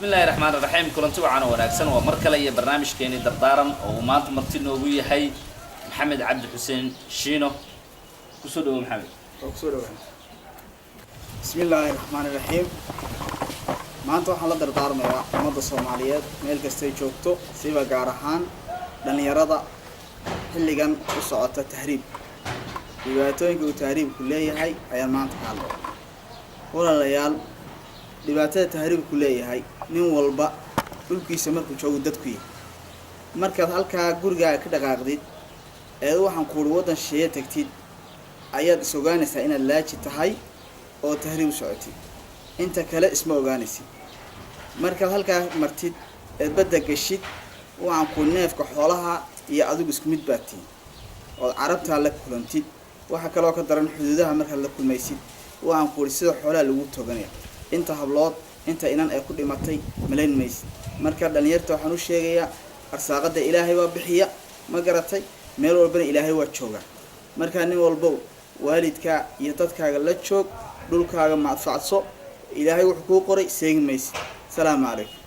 Bismillahi raxmaan raxiim. Kulanti wacan oo wanaagsan. Waa mar kale iyo barnaamijkeeni Dardaaran oo uu maanta marti noogu yahay Maxamed Cabdi Xuseen Shiino. Kusoo dhawo, Maxamed. Waa kusoo dhawaan. Bismi illaahi raxmaani raxiim. Maanta waxaan la dardaarmayaa ummadda Soomaaliyeed meel kastay joogto, siba gaar ahaan dhallinyarada xilligan u socota tahriib. Dhibaatooyinka uu tahriibku leeyahay ayaan maanta ka hadlaya. Walaalayaal, dhibaatada tahriibku leeyahay, nin walba dhulkiisa markuu joogo dadku yahay. Markaad halkaa gurigaaga ka dhaqaaqdid eed waxaan kuuri waddan shisheeye tagtid, ayaad is ogaanaysaa inaad laaji tahay oo tahriib u socotid. Inta kale isma ogaanaysid. Markaad halkaa martid eed badda gashid, waxaan ku neefka xoolaha iyo adigu isku mid baad tihin ood carabtaa la kulantid. Waxaa kaloo ka daran xuduudaha markaad la kulmaysid, waxaan kuuri sida xoolaha lagu toganaya. Inta hablood, inta inan ee ku dhimatay malayn maysid. Marka dhalinyarta waxaan u sheegayaa, arsaaqada Ilaahay waa bixiya, ma garatay? Meel walbana Ilaahay waa joogaa. Markaa nin walbow, waalidka iyo dadkaaga la joog, dhulkaaga macfacso. Ilaahay wuxuu kuu qoray seegi maysid. Salaamu calaykum.